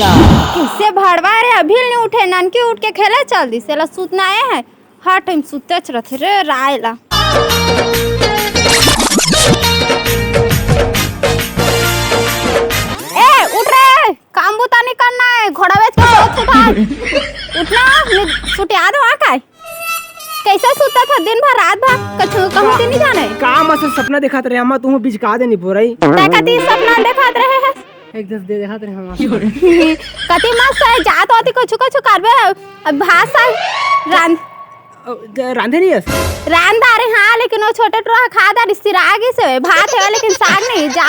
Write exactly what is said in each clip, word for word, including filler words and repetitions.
कइसे भड़वा रे, अभी नहीं उठे, ननकी उठ के खेले चल दिस, एला सुतनाए हे। हर टाइम सुतेच रथे रे राय ला। ए, उठ रे, काम बुता नहीं करना है, घोड़ा बेच के सोच उठा। उठना, मैं सुटिया दो आ काय। कैसे सुता था दिन भर, रात भर, कछु कहूँ के नहीं जाने। का मस्त सपना दिखात रहे, अम्मा, तुम बिचका देनी बोरई। तै कती सपना दिखात रहे है? एक दस दे दिखात रहे हम। कती मस्त है, जात होती कछु कछु करबे, अब भात साग रांध। अ, ज-, रांधे नहीं हस? रांध डारे हाँ, लेकिन वो छोटे टुरा खा डारिस, सिरा गिस हे, भात है लेकिन साग नहीं, जा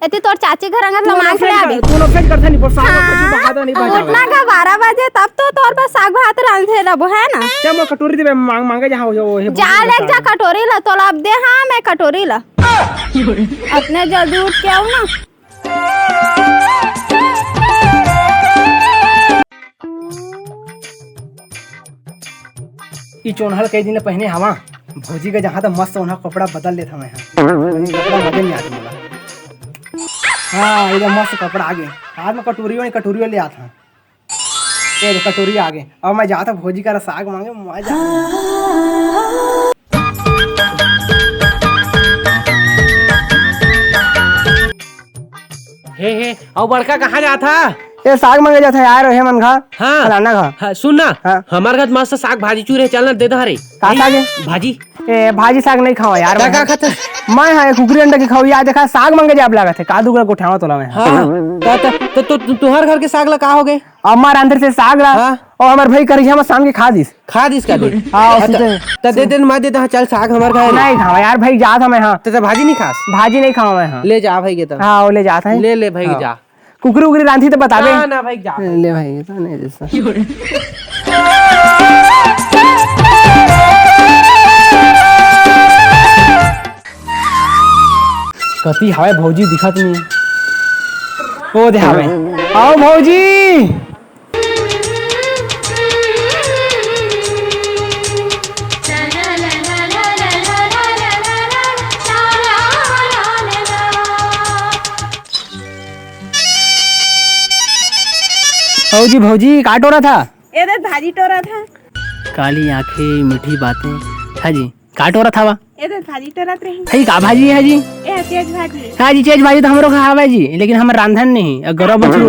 एती तोर चाची घर अंगत ला मांग के ले आबे। तू लोग फेंक करथे नहीं, पर साग हाँ, कछु बहादा नहीं बहादा। उठना का बारह बजे, तब तो तोर बस साग भात रांधे रबो, है ना? चल, मैं कटोरी देबे, मांग, मांगे जहाँ हो, हो, हो, जा हो, ले, जा। जा कटोरी ला, तोला अब दे, हाँ, मैं कटोरी ला। अपने जल्दी उठ के आऊ ना। ई चोन्हा ल कई दिन ले पहिने हवा, भौजी के जहाँ त मस्त ओन्हा कपड़ा बदल लेत हवं हाँ। कपड़ा मजे नहीं आत मोला। हाँ, ये मस्त कपड़ा आ गे। आज मैं कटोरी वाली, कटोरी वाली आत हूँ। ये ले, कटोरी आ गे। अब मैं जात हूँ भौजी करा साग मांगे, मजा। हे, हे, अउ बड़का कहाँ जात हा? ए, साग मांगे जात हे यार, हे मन घा। हाँ। फलाना घा। हाँ, सुन ना, हाँ। हमार घर मस्त साग भाजी चूरे, चल ना, दे दे रे। का साग हे? भाजी। ए, भाजी साग नहीं खावा यार, त मैं का हा। खात? मैं हा, एक कुकरी अंडा के खाऊ यार, देखा, साग मांगे जाब लागत हे, का दुगला गोठावा तोला मैं। हाँ, त, त, त, त, तु-, तुहर घर के साग ला का हो गे? अम्मा रांधे से साग ला, हाँ। अउ हमार भाई करिया में शाम के खा दिस। खा दिस का दे? हाँ, अच्छा, सीधे। त दे दे, मैं दे दे, हाँ, चल साग हमार घर। नहीं खावा यार, भाई जात हूँ मैं, हाँ। त, त भाजी नहीं खास? भाजी नहीं खावा मैं, हाँ। ले जा भाई के त। हाँ, वो ले जात हे। ले, ले भाई हाँ। जा। कुकरी उकरी रांधी त बताबे। ना, ना भाई जा। ले भाई, ये तो नहीं जैसा। कती हवय भौजी दिखत नहीं। ओ दे हवय। आओ भौजी। भौजी, भौजी, का टोरत हा? ए दे भाजी टोरत हा। काली आंखें, मीठी बातें। हाँ जी, का टोरत हवा? ए दे भाजी टोरत रही। हई का भाजी हे जी? ए हा चेच भाजी। हाँ जी, चेच भाजी त हमरो खावा जी, लेकिन हमर रांधन नहीं, अउ गरवा बछरू,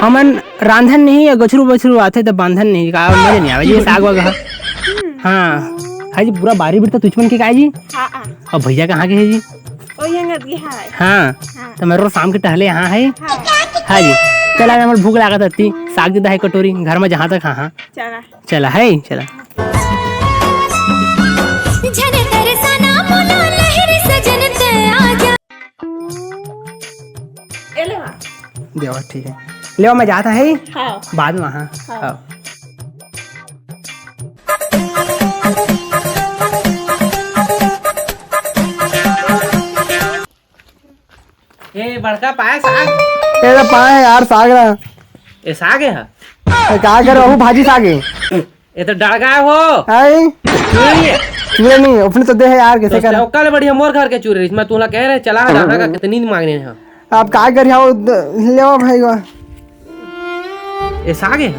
हमन रांधन नहीं, अउ गछरू बछरू आथे त बांधन नहीं, का मजा नहीं आवे जी, साग वाग हा। हम्म। हाँ, हाँ जी, पूरा बारी बिरता तुझमन के का जी? हाँ, हाँ। अउ भैया कहाँ के हे जी? ओ यंगत के हाय। हाँ, हाँ। त मैं रोज शाम के टहले यहाँ है। हाँ। हाँ जी, चला, हमर भूख लागत हती, साग दे दे हा एक कटोरी, घर में जहाँ तक, हाँ, हाँ। चला। चला, है, चला। झन तरसना मोला लहर सजन ते आजा। ए ले माँ। देवा, ठीक है। लेवा, मैं जात हूँ, है? हाँ। बाद में, हाँ। हाँ। हाँ। ए, बड़का पाए साग। ए, तो पाए यार, साग ला। ए, साग हे, हाँ। ए, का करे, वहू भाजी साग हे। ए, तो डड़गा हो। आई? चूरे नहीं हे। चूरे नहीं, अपने तो दे हे यार, कैसे तो कर? ओकर ले बढ़िया मोर घर के चूरे रहिस। मैं तुला कहे रहे, चला, डड़गा का कितनी मांगने हैं। आप का कर जाओ, द-, ले आओ भाई, वाह। ए, साग हे?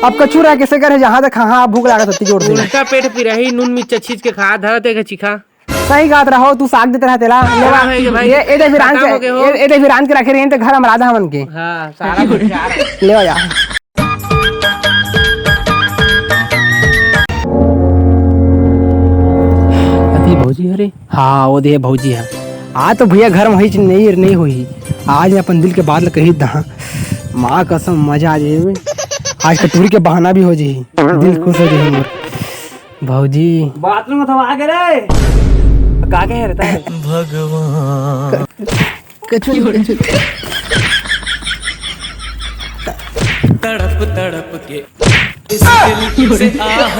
आप कछू रहा, कैसे करे, जहाँ तक, हाँ, हाँ, भूख लागत हती जोर से। उल्टा पेट पिराही, नून मिर्चा छींच के खा, धरत हे चिखा। सही कहत रहो, तू साग देत रहा तेला। लेवा। हाँ, भाई, भाई। ये, ए दे फिर आन खत्म के, हो गए हो। ए, ए दे फिर आन के रखे रहे, तो घर हम राधा हमन के। हाँ, सारा कुछ आ रहा है। लेवा जा। अति भौजी हरे? हाँ, वो दे भौजी हे। आज तो भैया घर में होही, नहीं, नहीं होही। आज मैं अपन दिल के बात ल कही दहा। माँ कसम, मजा आ जाए। आज कटोरी के बहाना भी हो जाही। दिल खुश हो जाही मोर। भौजी। बाथरूम में तो आ गए रे। का कहे रे तारे? भगवान। कछु नहीं, कछु। तड़प तड़प के इस दिल से आह